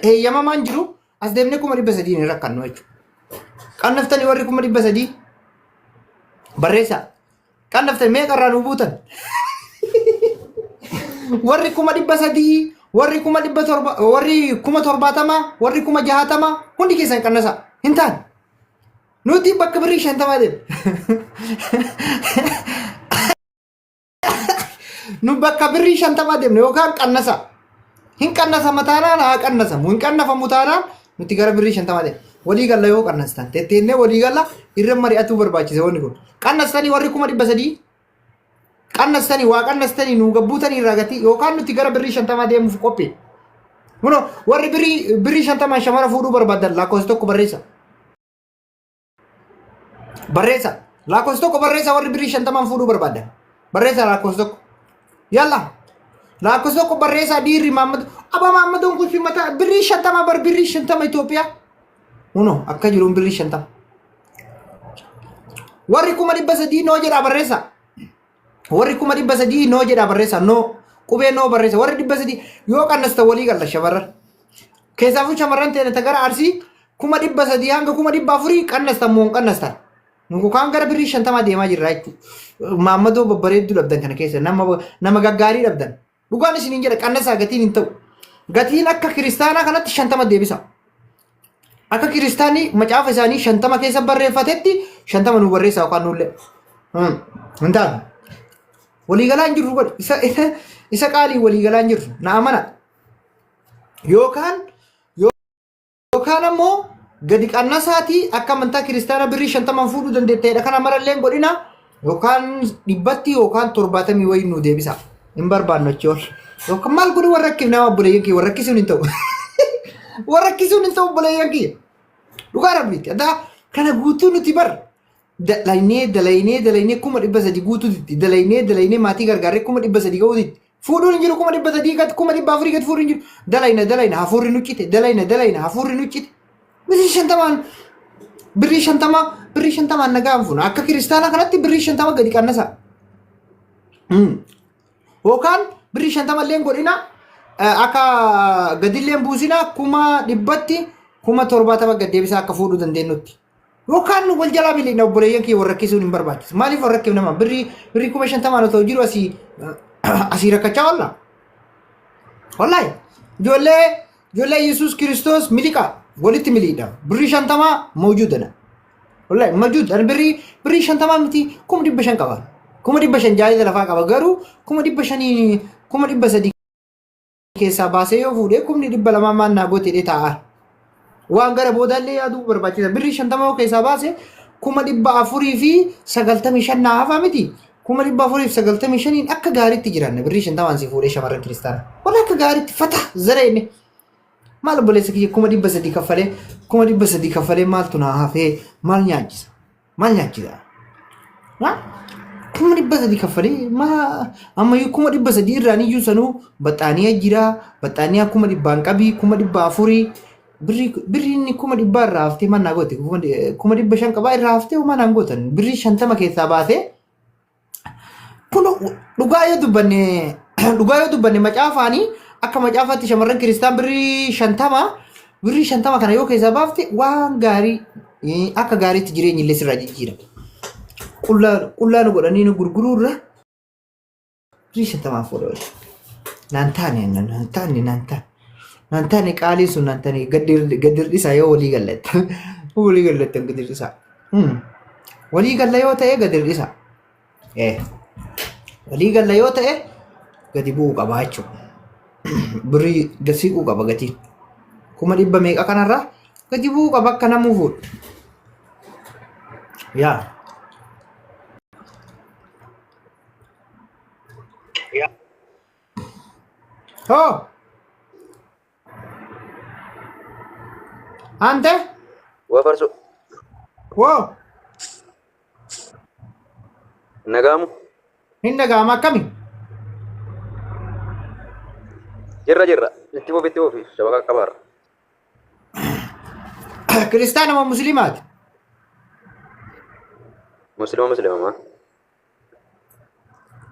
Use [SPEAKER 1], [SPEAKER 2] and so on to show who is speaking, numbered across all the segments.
[SPEAKER 1] Heeyyamamaan jiru as deemnee 300,000 hin rakkannu jechuudha. Qannaftanii warri 300,000 barreessaa. Qannaftanii meeqa irraa nu buutan? Warri 300,000, warri 700,000, warri 70,000, warri 60,000 hundi keessan qannasaa. Hin taane. Nuti bakka birrii 50 deemna. Nu bakka birrii 50 deemna yookaan qannasa. Hin qannasama taanaan haa qannasamu. Hin qannafamu taanaan nuti gara birrii 50 deemna. Walii galla yoo qannastan. Tetteennee walii galla irra mari'atuu barbaachisa wanni kun. Qannastanii warri 300,000 qannastanii waa qannastanii nuu gabbuutanii irraa gatii yookaan nuti gara birrii 50 deemuuf qophii. Kunoo warri birrii 50 shamara fuudhuu barbaadan lakkoofsa tokko barreessa. Barreessa. Lakkoofsa tokko barreessa warri birrii 50 fuudhuu barbaadan. Barreessa lakkoofsa tokko. Yalla. Lakkoofsa tokko barreessa dhiirri Maammad. Aba Maammadoon kun si mataa birrii 50 bar birrii 50 Itoophiyaa. Kunoo akka jiruun birrii 50. Warri 300,000 noo jedhaa barreessa. Warri 300,000 noo jedhaa barreessa. Noo. Qubee noo barreessa. Warri 300 yoo qannasta walii galla shamarran. Keessaafuu shamarran teenya ta gara Arsii 300,000 hanga 400,000 qannastan moo hin qannastan. Nuku kaan gara birrii 50 deemaa jirra jechuudha. Maammadoo babbareedduu dhabdan kana keessa nama gaggaarii dhabdan. Dhugaan isiniin jedha qannasaa gatiin hin ta'u. Gatiin akka kiristaanaa kanatti 50 deebisa. Akka kiristaanii macaafa isaanii 50 keessa barreeffatetti 50 nu barreessaa yookaan nullee. Hin taatu. Waliigalaa hin jirru godhi. Isa qaalii waliigalaa hin jirru. Na amana. Yookaan ammoo gadi qannasaatii akka amantaa kiristaanaa birrii 50 fuudhuu dandeetteedha. Kana marallee hin godhina. Yookaan dhibbatti yookaan 70 wayii nu deebisa. Hin barbaannu achi ol. Yookaan maal godhu warra rakkif nama obboleeyyan kiyya warra rakkisuun hin ta'u. Warra rakkisuun hin ta'u obboleeyyan kiyya. Dhugaa rabbiiti. Addaa kana guutuu nuti bar dalaynee dalaynee dalaynee 300,000 guutuutti dalaynee dalaynee maatii gargaarree 300,000 ga'uutti fuudhuun hin jiru 300,000 gad 400,000 gad fuudhuun hin jiru dalayna dalayna hafuurri nu cite dalayna dalayna hafuurri nu cite birrii 50n birrii 50 birrii 50n nagaan fuuna akka kiristaanaa kanatti birrii 50 gadi qannasa. Yookaan birrii 50 illee godhina akka gadillee buusina 100,000tti 70,000 gad deebisaa akka fuudhuu dandeenyutti. Yookaan nu wal jalaa miliqna obboleeyyan kiyya wal rakkisuun hin barbaachisu. Maaliif wal rakkifna nama birrii 50,000 otoo jiru asii rakkachaa oolla. Wallaahi ijoollee Yesuus Kiristoos miliqa walitti miliidha. Birrii 50 mawjuudana. Wallaahi mawjuud ani birrii 50 miti 500,000 qaba. 500,000 jaalala lafaa qaba garuu 500,000 300,000 keessaa baasee yoo fuudhee 200,000 maal naa goote jedhee taa'aa. Waan gara boodaallee yaaduu barbaachisa. Birrii 50 yoo keessaa baase 495,000 naa hafaa miti. 495,000n akka gaariitti jiraanna. Birrii 50n si fuudhee shamarran kiristaanaa. Wala akka gaariitti fata zara inni. Maal obboleessa kiyya 300,000 kaffalee 300,000 kaffalee maaltu naa hafee maal nyaachisa? Maal nyaachisa? 300,000 kaffalee maa ammayyuu 300,000 irraan iyyuu sanuu baxxaaniyaa jira baxxaaniyaa 100,000 qabii 400,000 birrii inni 100,000 irraa haftee maal naa goote 500,000 qabaa irraa haftee homaa naan gootan birrii 50 keessaa baasee Kun dhugaa yoo dubbanne macaafaanii akka macaafaatti shamarran kiristaan birrii 50 kana yoo keessaa baafte waan gaarii akka gaariitti jireenyi illee sirraa jijjiira. Qullaa qullaa nu godhanii nu gurguruu irra birrii 50 fuudhee oolu. Naan taane naan taane naan taane naan taane qaaliin sun naan taane gad hir'isaa yoo walii gallattan walii gallattan gad hir'isaa. Walii galla yoo ta'e gad hir'isa. Walii galla yoo ta'e gadi bu'uu qaba jechuudha. Birrii gad siquu qaba gatiin. Kuma dhibba meeqa kanarraa gadi bu'uu qaba akka namuu fuudhu. Yaa. Hoo! Ante?
[SPEAKER 2] Waa farsoo.
[SPEAKER 1] Woo!
[SPEAKER 2] Nagaamu.
[SPEAKER 1] Hin dhaga'ama akkami?
[SPEAKER 2] Jirra jirra. Itti fufi itti fufi. Shabaqa qabaarra.
[SPEAKER 1] Kiristaana moo Musliimaati?
[SPEAKER 2] Muslima muslima maa.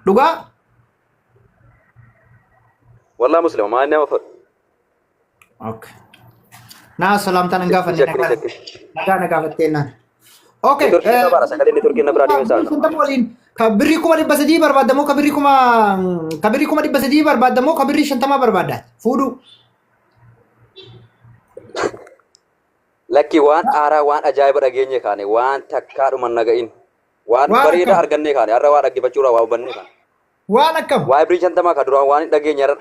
[SPEAKER 1] Dhugaa?
[SPEAKER 2] Wallah muslima maa nama fadhu.
[SPEAKER 1] Okay. Naa salaamtaan hin gaafanne
[SPEAKER 2] Shakkini
[SPEAKER 1] nagaa
[SPEAKER 2] shakkini.
[SPEAKER 1] nagaa na gaafattee naan. Okay.
[SPEAKER 2] Neetworkiin na bara sagalee neetworkiin na biraa deemee
[SPEAKER 1] Birrii
[SPEAKER 2] isaa.
[SPEAKER 1] 50 waliin ka birrii 300,000 barbaadamoo ka birrii 300,000 barbaadamoo ka birrii 50 barbaaddaa fuudhuu.
[SPEAKER 2] Lakki waan haaraa waan ajaa'iba dhageenye kaane waan takkaadhuma naga'in waan
[SPEAKER 1] Waan
[SPEAKER 2] bareedaa
[SPEAKER 1] akkam?
[SPEAKER 2] argannee kaane har'a waa dhaggeeffachuurraa waa hubannee kaane.
[SPEAKER 1] Waan akkam?
[SPEAKER 2] Waa'ee birrii 50 ka duraan waan hin dhageenye har'a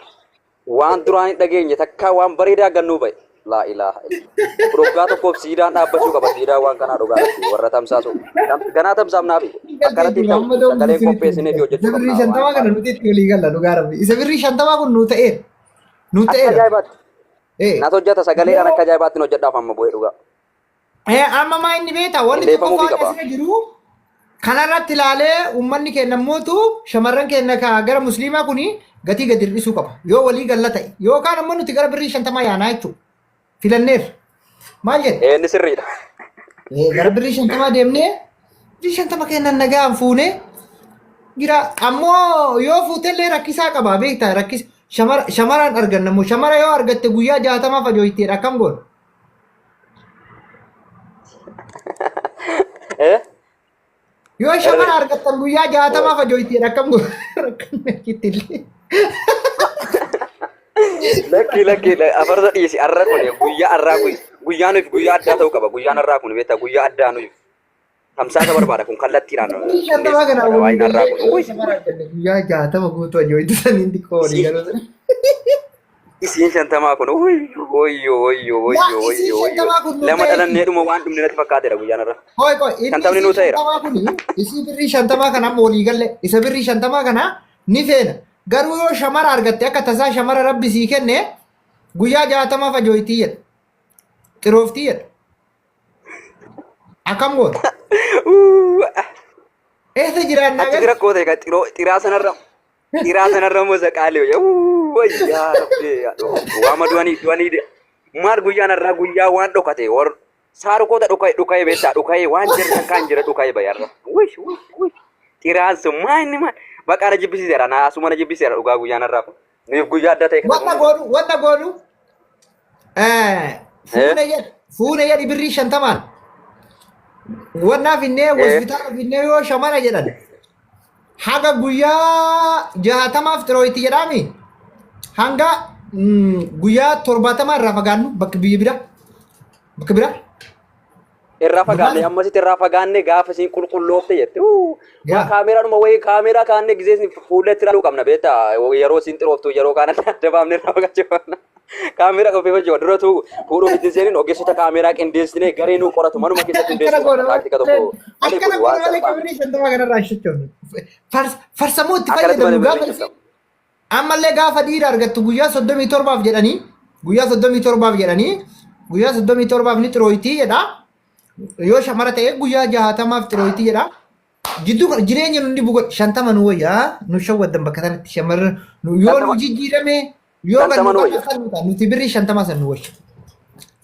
[SPEAKER 2] waan duraan hin dhageenye takkaa waan bareedaa gannuu ba'e. Laa ilaaha illa. Dhugaa tokkoof siidaan dhaabbachuu qaba siidaan waan kanaa dhugaa lakki warra tamsaasu. Ganaa tamsaafnaafi akkanatti hin ta'u sagaleen qopheessinee fi
[SPEAKER 1] Isa
[SPEAKER 2] hojjechuu
[SPEAKER 1] birrii
[SPEAKER 2] qabna
[SPEAKER 1] 50
[SPEAKER 2] waan
[SPEAKER 1] kana nuti itti walii galla dhugaa rabbi. Isa birrii 50 kun nuu ta'eera. Nuu
[SPEAKER 2] Akka
[SPEAKER 1] ta'eera.
[SPEAKER 2] ajaa'ibaatti.
[SPEAKER 1] Eh.
[SPEAKER 2] Natu hojjeta sagaleedhaan akka ajaa'ibaatti hojjedhaaf amma bu'ee dhugaa.
[SPEAKER 1] Amma maa inni beektaa wanni
[SPEAKER 2] Qindeeffamuufii
[SPEAKER 1] tokkoffaan
[SPEAKER 2] qaba.
[SPEAKER 1] asirra jiru kanarratti ilaalee uummanni keenya mootu shamarran keenya ka gara musliimaa kuni gatii gadi hir'isuu qaba. Yoo walii galla ta'e yookaan ammoo nuti gara birrii 50 yaanaa jechuudha. Filanneerra. Maal jette?
[SPEAKER 2] Inni sirriidha.
[SPEAKER 1] Gara birrii 50 deemnee birrii 50 kennan nagaan fuunee jira. Ammoo yoo fuutellee rakkisaa qaba beektaa rakkis shamaraan arganna immoo shamara yoo argatte guyyaa 60 fajooyitteedha akkam goona?
[SPEAKER 2] Eh?
[SPEAKER 1] Yoo shamara argattan guyyaa 60 fajooyitteedha akkam goona? Rakkanne achitti illee.
[SPEAKER 2] Lakki lakki afarsa dhiisi arra kun guyyaa arraa kun guyyaa nuuf guyyaa addaa ta'uu qaba guyyaan arraa kun beektaa guyyaa addaa nuuf tamsaasa barbaada kun kallattiidhaan
[SPEAKER 1] Birrii 50 kana
[SPEAKER 2] barbaada
[SPEAKER 1] walii
[SPEAKER 2] waa'een arraa
[SPEAKER 1] gallee
[SPEAKER 2] kun
[SPEAKER 1] yoo shamara arganne guyyaa 60 guutuu ajooyittu saniin xiqqoo walii galuu.
[SPEAKER 2] Isiin 50 kun wayyo wayyo wayyo
[SPEAKER 1] Yaa
[SPEAKER 2] wayyo
[SPEAKER 1] isiin
[SPEAKER 2] wayyo wayyo
[SPEAKER 1] 50 kun nu
[SPEAKER 2] lama
[SPEAKER 1] ta'e.
[SPEAKER 2] dhalannee dhuma waan dhumne natti fakkaateera guyyaan arraa.
[SPEAKER 1] Hoi qoy inni
[SPEAKER 2] Shantamni
[SPEAKER 1] isii
[SPEAKER 2] nuu ta'eera.
[SPEAKER 1] 50 kuni isii birrii 50 kana amma walii galle isa birrii 50 kana ni feena. Garuu yoo shamara argatte akka tasaa shamara rabbi sii kenne guyyaa 60 ajooytii jedha. Xirooftii jedha. Akkam goota? Eessa jiraannaa
[SPEAKER 2] Achitti
[SPEAKER 1] gara?
[SPEAKER 2] rakkoo ta'e kan xiraa sanarra xiraa sanarra immoo saqaalee wayyaa rabbi waama du'anii du'anii maal guyyaan har'aa guyyaa waan dhokate war saarukoota dhoka'e dhoka'e beektaa dhoka'e waan jirre takkaan jira dhoka'e bayarra wish wish wish xiraan sun maa inni maal baqaa na jibbisiiseera na asuma na jibbisiiseera dhugaa guyyaan har'aa kun nuuf guyyaa adda ta'e
[SPEAKER 1] Wanna goonu wanna goonu fuuna jedhi fuuna jedhi birrii 50n wannaa finnee hospitaala finnee yoo shamara jedhan haga guyyaa 60f xirooyitti jedhaami hanga guyyaa 70 irraa fagaannu bakka biyya bira bakka bira
[SPEAKER 2] Irraa fagaanne ammasitti irraa fagaanne gaafa isiin qulqulloofte jette. Yaa kaameeraadhuma wayii kaameeraa kaanne gisee isin fuulletti ilaaluu qabna beektaa yeroo isiin xirooftu yeroo kaan adda baafne irraa fagaachuu qabna. Kaameeraa qopheeffachuu qabna. Duratu fuudhuuf itti seenin ogeessota kaameeraa qindeessinee garee nuu qoratu manuma keessatti
[SPEAKER 1] Akkana
[SPEAKER 2] hundeessuu
[SPEAKER 1] goona
[SPEAKER 2] qabna taaktika tokko malee
[SPEAKER 1] akkana
[SPEAKER 2] kun waan
[SPEAKER 1] goona malee
[SPEAKER 2] salphaa
[SPEAKER 1] birrii 50 kanarraa hin sochoonu. Farsamuu itti
[SPEAKER 2] Akkanatti
[SPEAKER 1] fayyadamu
[SPEAKER 2] malee
[SPEAKER 1] gaafa
[SPEAKER 2] birrii
[SPEAKER 1] isin ammallee gaafa dhiira argattu guyyaa 37f jedhanii guyyaa 37f jedhanii guyyaa 37f ni xirooytii jedha. Yoo shamara ta'e guyyaa 60f xirooytii jedha. Jidduu kana jireenya nu dhibu godhe 50 nu wayyaa nu shawwaddan bakka sanatti shamarran yoo nu
[SPEAKER 2] 50
[SPEAKER 1] jijjiirame yoo kan
[SPEAKER 2] 50
[SPEAKER 1] nu
[SPEAKER 2] nu wayya.
[SPEAKER 1] qannasan ta'a nuti birrii 50 san nu wayya.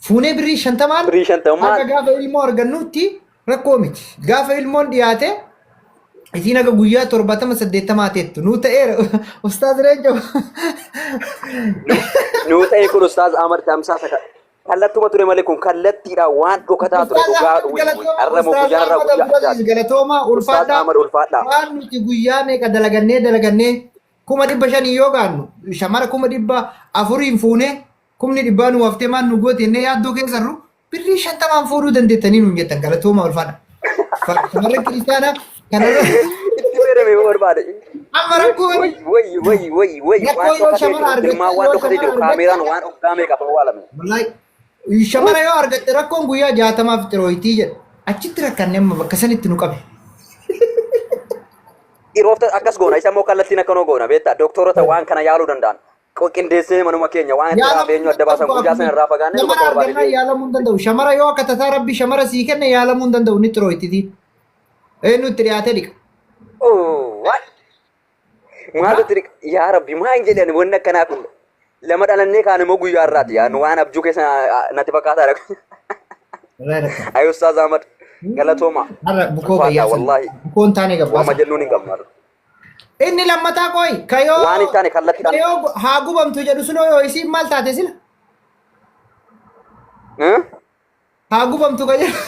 [SPEAKER 1] Fuunee birrii 50n
[SPEAKER 2] Birrii 50
[SPEAKER 1] akka
[SPEAKER 2] maal?
[SPEAKER 1] gaafa ilmoo argannutti rakkoo miti. Gaafa ilmoon dhiyaate isiin akka guyyaa 70 80 teettu nu ta'eera ustaaz Reencoo.
[SPEAKER 2] Nuu ta'e kun Ustaaz Ahmad Tamsaasa kallattuma ture malee kun kallattiidha waan dhokataa ture
[SPEAKER 1] Ustaaz
[SPEAKER 2] dhugaa
[SPEAKER 1] Ahmad
[SPEAKER 2] wuy wuy
[SPEAKER 1] galatooma
[SPEAKER 2] har'a moo
[SPEAKER 1] Ustaaz
[SPEAKER 2] guyyaan har'aa
[SPEAKER 1] Ahmad
[SPEAKER 2] guyyaa
[SPEAKER 1] Abdulaziz
[SPEAKER 2] addaati.
[SPEAKER 1] galatooma
[SPEAKER 2] Ustaaz
[SPEAKER 1] ulfaadhaa
[SPEAKER 2] Ahmad ulfaadhaa.
[SPEAKER 1] waan nuti guyyaa meeqa dalagannee dalagannee 500,000 yoo gaannu shamara 400,000 fuunee kumni dhibbaa nu haftee maal nu goote jennee yaaddoo keessa jirru birrii 50n fuudhuu dandeettanii nuun jettan galatooma ulfaadha. Shamarran kiristaanaa kanarra
[SPEAKER 2] Itti fayyadamee yoo barbaade.
[SPEAKER 1] amma rakkoon
[SPEAKER 2] Way way way way way
[SPEAKER 1] rakkoo
[SPEAKER 2] waan
[SPEAKER 1] yoo
[SPEAKER 2] dhokatee
[SPEAKER 1] shamara
[SPEAKER 2] jiru
[SPEAKER 1] argatte
[SPEAKER 2] tilmaan waan
[SPEAKER 1] yoo
[SPEAKER 2] dhokatee
[SPEAKER 1] shamara
[SPEAKER 2] jiru
[SPEAKER 1] argatte
[SPEAKER 2] kaameeraan waan dhokkaamee qaba awwaalame.
[SPEAKER 1] Wallaahi shamara yoo argatte rakkoon guyyaa 60f xirooyitii jedha. Achitti rakkanne amma bakka sanitti nu qabe.
[SPEAKER 2] Dhiroofta akkas goona isa immoo kallattiin akkanoo goona beektaa doktorota waan kana yaaluu danda'an qindeessee manuma keenya waan itti
[SPEAKER 1] Yaalamuu
[SPEAKER 2] eenyu adda baasan guyyaa sana irraa fagaannee nu
[SPEAKER 1] Shamara
[SPEAKER 2] bakka barbaade
[SPEAKER 1] argannaan yaalamuu hin danda'u. Shamara yoo akka tasaa rabbi shamara sii kenne yaalamuu hin danda'u ni xirooyititi. Eenyu itti dhiyaatee dhiqa.
[SPEAKER 2] Maaltu itti dhiqa? Yaa Rabbi maal jedhan wanni akkanaa kun lama dhalannee kaan immoo guyyaa irraati yaa waan abjuu keessa natti fakkaataadha.
[SPEAKER 1] Wallahi rakka.
[SPEAKER 2] Ayi Ustaaz Ahmad galatooma.
[SPEAKER 1] Har'a bukoo
[SPEAKER 2] Ulfaadha
[SPEAKER 1] gayyaa sana.
[SPEAKER 2] wallaahi
[SPEAKER 1] Bukoon taane
[SPEAKER 2] waama
[SPEAKER 1] gabbaasa.
[SPEAKER 2] jennuun hin qabnu.
[SPEAKER 1] Inni lammataa qoy kayoo
[SPEAKER 2] Waan hin taane kallattiidhaan
[SPEAKER 1] kayoo haa gubamtu jedhu sunoo yoo isiin maal taate sila?
[SPEAKER 2] Eh?
[SPEAKER 1] Haa gubamtu ka jedhu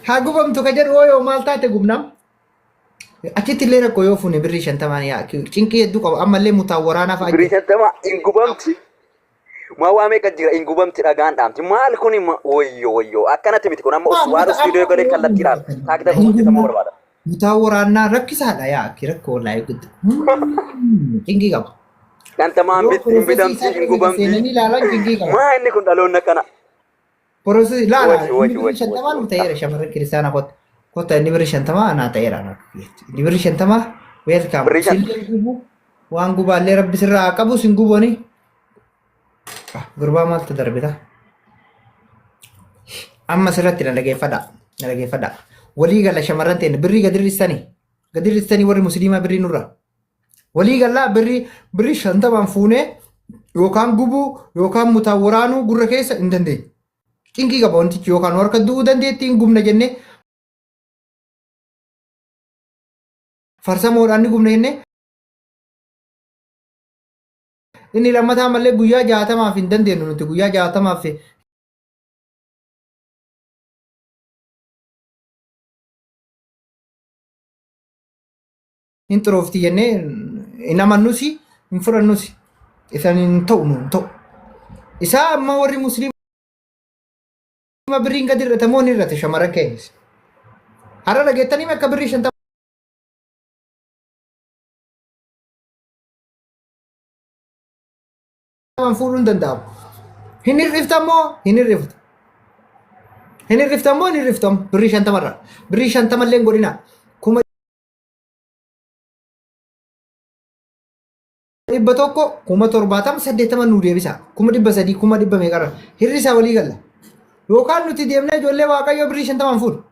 [SPEAKER 1] haa gubamtu ka jedhu hoo yoo maal taate gubnam. Achitti illee rakkoo yoo fuune birrii shantamaan yaa cinqii hedduu qaba ammallee mutaan waraanaa fa'aa
[SPEAKER 2] Birrii
[SPEAKER 1] jira.
[SPEAKER 2] 50 hin gubamti. Maa waa meeqa jira hin gubamti dhagaan dhaamti. Maal kuni wayyo wayyo akkanatti miti kun amma
[SPEAKER 1] Maa
[SPEAKER 2] waan
[SPEAKER 1] muta
[SPEAKER 2] istuudiyoo
[SPEAKER 1] amma
[SPEAKER 2] galee
[SPEAKER 1] yoo
[SPEAKER 2] kallattiidhaan taakita
[SPEAKER 1] hin
[SPEAKER 2] hojjetamuu
[SPEAKER 1] gubna
[SPEAKER 2] barbaada.
[SPEAKER 1] mutaan waraanaa rakkisaadha yaa akki rakkoo wallaahi guddaa. Cinqii qaba.
[SPEAKER 2] Shantamaan
[SPEAKER 1] Yoo
[SPEAKER 2] bitti hin
[SPEAKER 1] piroosesii
[SPEAKER 2] bitamti
[SPEAKER 1] isaa
[SPEAKER 2] hin
[SPEAKER 1] keessa
[SPEAKER 2] gubamti.
[SPEAKER 1] seenanii ilaalan cinqii qaba.
[SPEAKER 2] Maa inni kun dhaloonni akkana.
[SPEAKER 1] Piroosesii ilaala
[SPEAKER 2] Waci
[SPEAKER 1] inni
[SPEAKER 2] waci
[SPEAKER 1] birrii
[SPEAKER 2] waci waci
[SPEAKER 1] shantamaa nu
[SPEAKER 2] waci.
[SPEAKER 1] ta'eera shamarran kiristaanaa kottu. Kottu inni birrii shantamaa anaa ta'eera anaa inni birrii shantamaa weelkaam
[SPEAKER 2] Birrii shan
[SPEAKER 1] sillee gubu waan gubaallee rabbi sirraa haa qabu sin guboni. Ah, gurbaa maaltu darbita? Amma sirratti na dhageeffadha. Na dhageeffadha. Walii gala shamarran teenya birrii gadi hir'istanii. Gadi hir'istanii warri musliimaa birrii nurra. Walii galaa birrii birrii shantamaan fuunee yookaan gubuu yookaan mutaan waraanuu gurra keessa hin dandeenyu. Cinqii qaba wantichi yookaan nu harka du'uu dandeettii hin gubna jennee farsamoodhaan ni gubna jennee inni lammataa mallee guyyaa jaatamaaf hin dandeenyu nuti guyyaa jaatamaaf hin xuroofti jennee hin amannusi hin fudhannusi isan hin ta'u nu hin ta'u. Isaa amma warri musliima birriin gadi hir'ate moo ni hir'ate shamarran keenyas. Har'a dhageettanii akka birrii shantamaan fuudhuun hin danda'amu. Hin hir'iftan moo hin hir'iftu? Hin hir'iftan moo hin hir'iftan? Birrii shantamarra. Birrii shantamallee hin godhina. 100,000 70,000 80 nuu deebisa. 300,000 kuma dhibba meeqarra. Hir'isaa walii galla. Yookaan nuti deemnee ijoollee waaqayyoo birrii shantamaan fuudhu.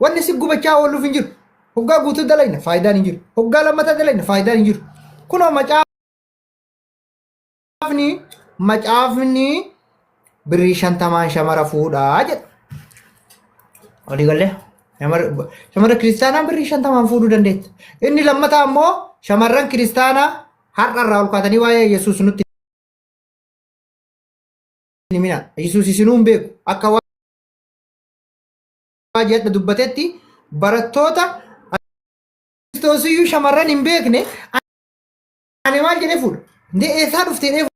[SPEAKER 1] Wanni si gubachaa ooluuf hin jiru. Hoggaa guutuu dalayna faayidaan hin jiru. Hoggaa lammataa dalayna faayidaan hin jiru. Kunoo macaafni macaafni birrii shantamaan shamara fuudhaa jedha. Walii gallee shamara kiristaanaa birrii shantamaan fuudhuu dandeetta. Inni lammataa immoo shamarran kiristaanaa har'a irraa ol kaatanii waa'ee Yesuus nutti hin himina. Yesuus isinuu hin beeku. Akka waa jedha dubbatetti barattoota Kiristoosiyyuu shamarran hin beekne ani maal jedhee fuudha? Ndee eessaa dhuftee?